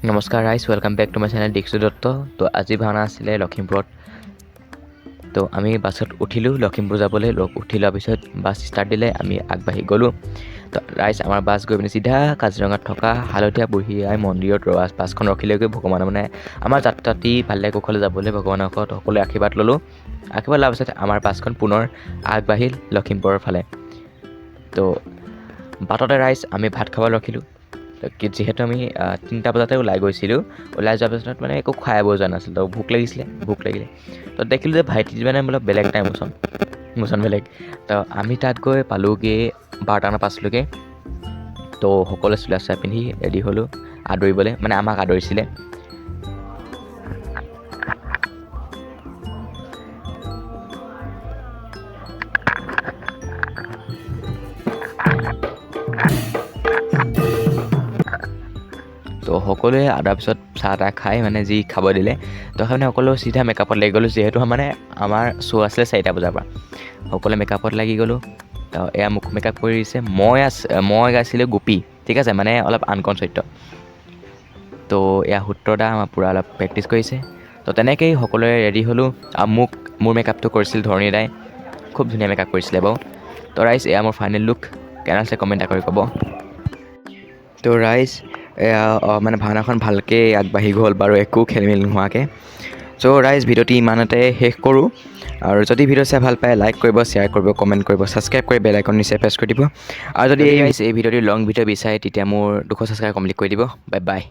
নমস্কাৰ ৰাইজ, welcome back to my channel Dikshit Dutta. তো আজি ভাওনা আছিলে লখিমপুৰত। তো আমি বাছত উঠিলোঁ লখিমপুৰ যাবলৈ। উঠি লোৱাৰ পিছত বাছ ষ্টাৰ্ট দিলে, আমি আগবাঢ়ি গ'লোঁ। তো ৰাইজ, আমাৰ বাছ গৈ পিনে চিধা কাজিৰঙাত থকা হালধীয়া বুঢ়ী আই মন্দিৰত বাছখন ৰখিলেগৈ। ভগৱানে মানে আমাৰ যাত্ৰাটি ভালে কুশলে যাবলৈ ভগৱানৰ ওচৰত সকলোৱে আশীৰ্বাদ ল'লোঁ। আশীৰ্বাদ লোৱাৰ পিছত আমাৰ বাছখন পুনৰ আগবাঢ়িল লখিমপুৰৰ ফালে। তো বাটতে ৰাইজ, আমি ভাত খাব ৰখিলোঁ। তো যিহেতু আমি 3টা বজাতে ওলাই গৈছিলোঁ, ওলাই যোৱাৰ পিছত মানে একো খুৱাই বৈ যোৱা নাছিলোঁ। তো ভোক লাগিছিলে, ভোক লাগিলে। তো দেখিলোঁ যে ভাইটি মানে অলপ বেলেগ এটা ইমোচন, ইমোচন বেলেগ। তো আমি তাত গৈ পালোঁগৈ 12টামানত পাইছিলোঁগৈ। তো সকলোৱে চোলা চোলা পিন্ধি ৰেডি হ'লোঁ আদৰিবলৈ, মানে আমাক আদৰিছিলে। তো সকলোৱে আদৰাৰ পিছত চাহ তাহ খাই মানে যি খাব দিলে, তো সেই মানে সকলো চিধা মেকআপত লাগি গ'লোঁ। যিহেতু মানে আমাৰ শ্ব' আছিলে 4টা বজাৰ পৰা, সকলোৱে মেকআপত লাগি গ'লোঁ। তো এয়া মোক মেকআপ কৰি দিছে। মই গাইছিলোঁ গোপী, ঠিক আছে, মানে অলপ আনকন চৰিত্ৰ। তো এয়া সূত্ৰদা আমাৰ পূৰা অলপ প্ৰেক্টিছ কৰিছে। তো তেনেকেই সকলোৱে ৰেডি হ'লোঁ আৰু মোৰ মেকআপটো কৰিছিল ধৰণী দাই, খুব ধুনীয়া মেকআপ কৰিছিলে বাৰু। তো ৰাইজ, এয়া মোৰ ফাইনেল লুক, কেনে আছে কমেণ্ট এটা কৰি ক'ব। তো ৰাইজ, এয়া মানে ভাওনাখন ভালকৈ আগবাঢ়ি গ'ল বাৰু, একো খেলি মেলি নোহোৱাকৈ। চ' ৰাইজ, ভিডিঅ'টি ইমানতে শেষ কৰোঁ। আৰু যদি ভিডিঅ' চাই ভাল পায়, লাইক কৰিব, শ্বেয়াৰ কৰিব, কমেণ্ট কৰিব, ছাবস্ক্ৰাইব কৰি বেল আইকন নিশ্চয় প্ৰেছ কৰি দিব। আৰু যদি এই ভিডিঅ'টি লং ভিডিঅ' বিচাৰে, তেতিয়া মোৰ 200 ছাবস্ক্ৰাইব কমপ্লিট কৰি দিব। Bye bye.